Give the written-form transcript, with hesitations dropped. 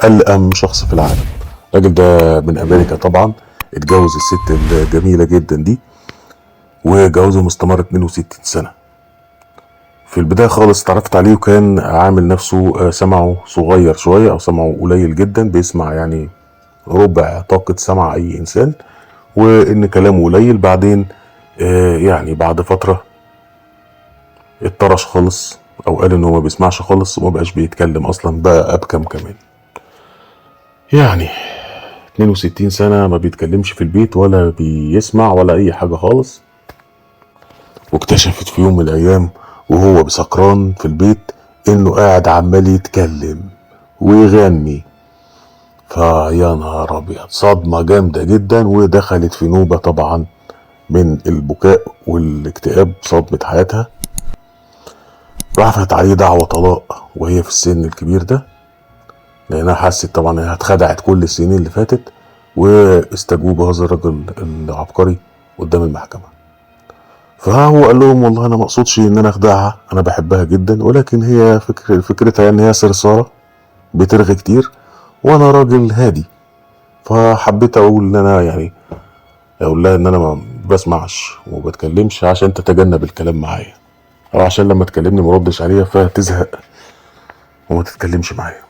ألأم شخص في العالم. الراجل ده من أمريكا طبعا، اتجوز الست الجميلة جدا دي وجوازهم استمر 62 سنة. في البداية خالص اتعرفت عليه وكان عامل نفسه سمعه صغير شوية أو سمعه قليل جدا، بيسمع يعني ربع طاقة سمع أي إنسان، وإن كلامه قليل. بعدين يعني بعد فترة اتطرش خالص، أو قال إن هو ما بيسمعش خالص وما بقاش بيتكلم أصلا، بقى أبكم كمان. يعني 62 سنة ما بيتكلمش في البيت ولا بيسمع ولا أي حاجة خالص. واكتشفت في يوم من الأيام وهو بسكران في البيت إنه قاعد عمال يتكلم ويغني. فيا نهار أبيض، صدمة جامدة جدا، ودخلت في نوبة طبعا من البكاء والاكتئاب، صدمة حياتها. رفعت عليه دعوة طلاق وهي في السن الكبير ده، لأنها حست طبعا إنها اتخدعت كل السنين اللي فاتت، واستجوب هذا الرجل العبقري قدام المحكمة. فهو قال لهم والله أنا ما أقصدش إن أنا أخدعها، أنا بحبها جدا، ولكن هي فكرتها إن هي صرصارة بترغي كتير، وأنا راجل هادي، فحبيت أقول إن أنا يعني أقول لها إن أنا ما بسمعش وما بتكلمش عشان تتجنب الكلام معايا، أو عشان لما تكلمني ما ردش عليها فتزهق وما تتكلمش معايا.